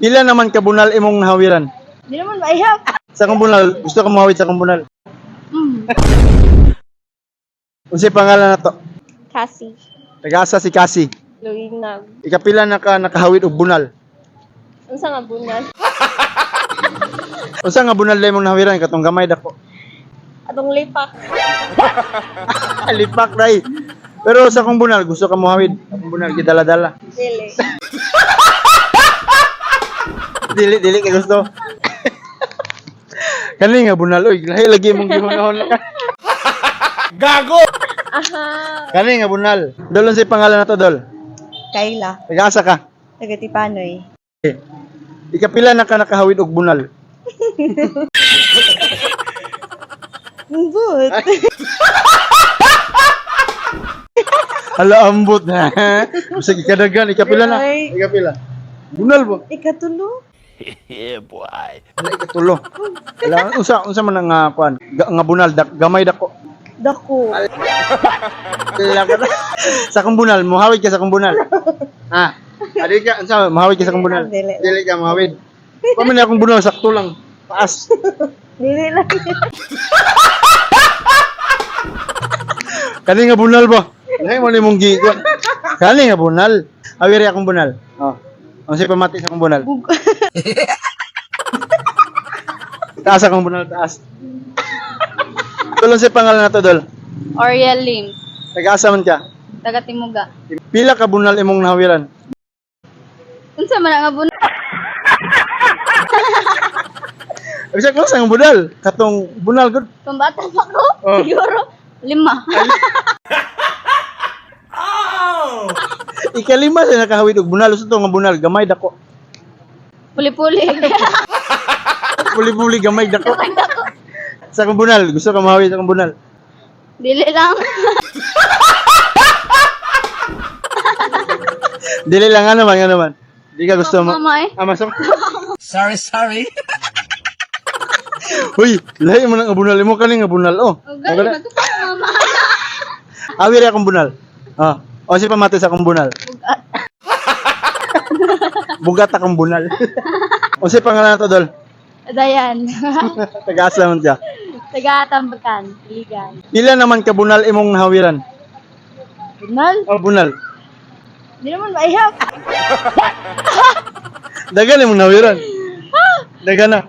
Pila naman kabunal imong nahawiran? Di naman maihap. Sa akong bunal, gusto ka mohawid sa akong bunal? Mm. Unsay pangalan nato? Cassie. Tagasa si Cassie. Luinag. Ikapila na ka nakahawid og bunal? Unsa nga bunal? Unsa nga bunal imong nahawiran katong gamay dako? Atong lipak. Lipak ray. Pero sa akong bunal, gusto ka mohawid. Akong bunal gidala-dala. Dili. Dili dili ka gusto. Kani nga bunal oy, lahi lagi imong gihunahon ka. Aha. Kani nga bunal. Dol, unsay pangalan nato, Dol? Kayla, Tagasa ka? taga Tipanoy. Ikapila na ka nakahawid og bunal? Ambot. Hala, ambot na. Bisag ikadagan, ikapila na. Ay. Ikapila. Bunal ba? Ikatulo. Hala, ikatulo. Hala, unsa man ang kuan? Nga bunal dak, gamay dako. Dako. Hala ka na. Sa akong bunal, muhawid ka sa akong bunal. Ah. Adi ka, unsa muhawid ka sa akong bunal? Dili. Dili ka muhawid. Paman akong bunal sakto lang. Taas. Dili lang. Kani nga bunal ba? Lahi mo nimong gi. Kani nga bunal. Awiri akong bunal. Oh. Unsay pamati sa akong bunal? Taas akong bunal, taas. Dol, unsay pangalan nato, Dol? Oriel Lim. Taga-asa man ka? Taga Timuga. Pila ka bunal imong nahawiran? Unsa man nga bunal? Bisa ko sa bunal, katong bunal gud. Pambata pa ko? Oh. Siguro. Lima. Ikalima sa nakahawid og bunal, usa to nga bunal, gamay dako. Puli-puli. Puli-puli gamay dako. Sa akong bunal, gusto ka mahawid sa akong bunal? Dili lang. Dili lang, ano man, ano man. Di ka gusto mo. Mama eh. Ah, masama. Sorry, sorry. Uy, lahi mo nang bunal mo kani nga bunal oh. Oh, gali magtupa mama. Awiri akong bunal. Ah, o si pamati sa akong bunal. Bugat. Bugat akong bunal. O si pangalan nato, Dol? Dayan. Taga-asa man siya. Taga Tambakan. Ligan. Pila naman ka bunal imong nahawiran? Bunal? Oh, bunal. Di naman maihap. Dagan imong nahawiran. Dagan na.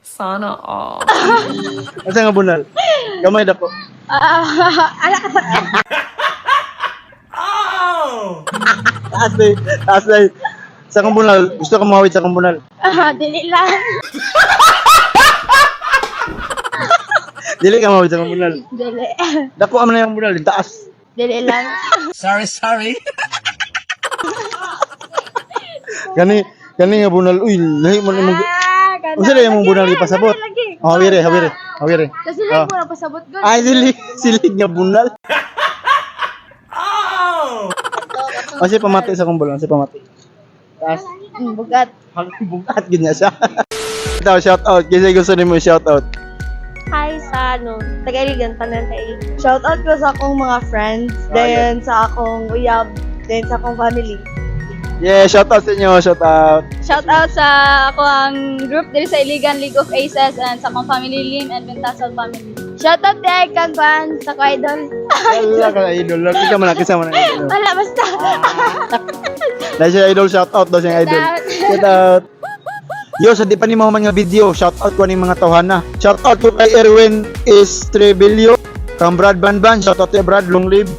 Sana all. Asa nga bunal? Gamay dako. Ah, ala ka. Taas day, taas day. Sa akong bunal, gusto ka mahawid sa akong bunal? Ah, dili lang. Dili ka mahawid sa akong bunal. Dili. Dako man na yung bunal, taas. Dili lang. Sorry, sorry. Gani, gani nga bunal, uy, lahi mo imong Ah, kana. Unsa na imong bunal ipasabot? Lagi. Oh, hawire, hawire, hawire. Kasi lang mo na pasabot gud. Ay, sili, silig nga bunal. O siya pamati sa akong bunal, siya pamati. Taas. Bugat. Bugat gid niya siya. Ito, shout out. Kasi gusto nimo shout out. Hi sa ano, Tagailigan tanan tayo. Shout out ko sa akong mga friends, Ah, then sa akong uyab, then sa akong family. Yeah, shout out sa inyo, shout out. Shout out sa ako ang group diri sa Iligan League of Aces and sa akong family Lim and Ventasal family. Shout out kay Kagwan sa ko idol. Wala ka idol. Kita man kita man idol. Wala basta. Dahil siya idol, shout out daw siyang idol. Shout out. Yo, sa di pa ni mo man nga video, shout out ko ning mga tawhana. Shout out ko kay Erwin Estrebillo, kang Brad Banban, shout out kay Brad, long live.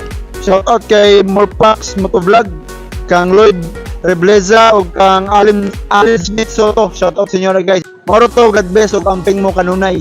Shout out kay Morpax Motovlog, kang Lloyd Rebleza ug kang Alin Alin Smith Soto. Shout out sa inyo na, guys. Moro to, God bless ug amping mo kanunay.